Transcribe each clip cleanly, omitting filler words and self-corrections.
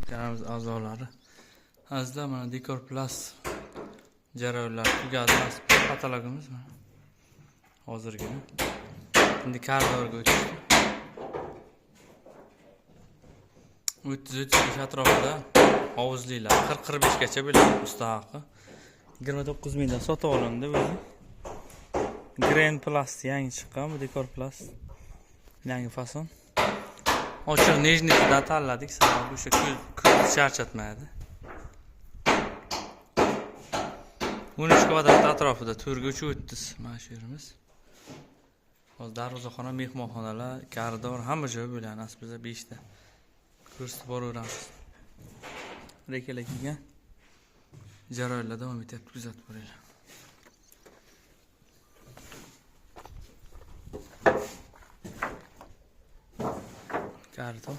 Kanalimiz a'zolari. Azizlar, mana Dekor Plus jarayonlari tugadi. Nasib qilsa katalogimiz mana. Hozirgina. Endi koridorga o'tishdi. 30-35 atrofida hovuzlilar 40-45 gacha bo'ladi usta haqi. 29 mingdan sotib olindi o'zi. Grand Plus yangi chiqqan bu Dekor Plus. Yangi fason. Ochiq нежный sidan tanladik, sababi o'sha ko'z charchatmaydi. 13 kvadrat atrofida to'rga 3.30 mana shu yerimiz. Hozir darvozaxona, mehmonxonalar, koridor hamma joyi bo'ladi. Nasib bo'lsa 5 ta. Ko'rsatib boraveramiz. Rekalar kelgan. Jarayonlar davom etyapti, kuzatib boringlar. Koridor.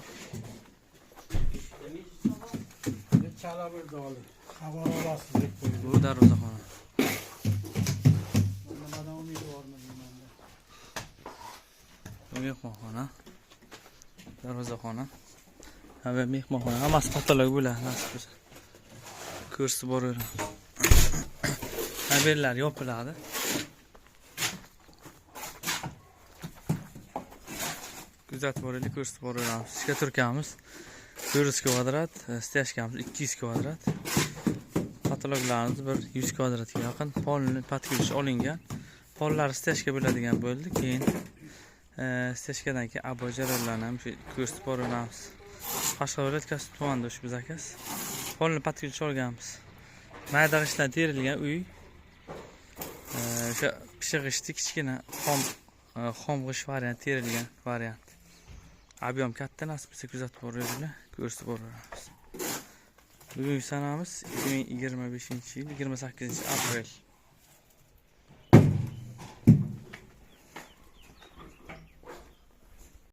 Chala bir doli. Xabar olasizlik qo'ydi. Bu darvozaxona. Nimadan umid bormi bilmanda. Bu mehmonxona. Darvozaxona. Ha, bu mehmonxona. Hammasi katalog bo'ladi, nasib bo'lsa. Ko'rsatib boraveramiz. Mebellar yopiladi. Kuzatib boraylik, ko'rsatib boraveramiz. Shkaturkamiz 400 kvadrat, стяжкamiz 200 kvadrat. Kataloglarimiz bir 100 kvadratga yaqin. Polni под olingan. Pollar стяжка bo'ladigan bo'ldi. Keyin стяжкаdan keyin обой jarayonlarini ham shu ko'rsatib boraveramiz. Qashqadaryo viloyat Kasbi tumanida ushbu zakaz. Polni под olganmiz. Mayda g'ishtdan terilgan uy. O'sha pishiq g'ishti kichkina xom g'isht variant terilgan variant. Объем katta, nasib bo'lsa kuzatib boringlar, ko'rsatib boraveramiz. Bugungi sanamiz 2025-yil 28 aprel.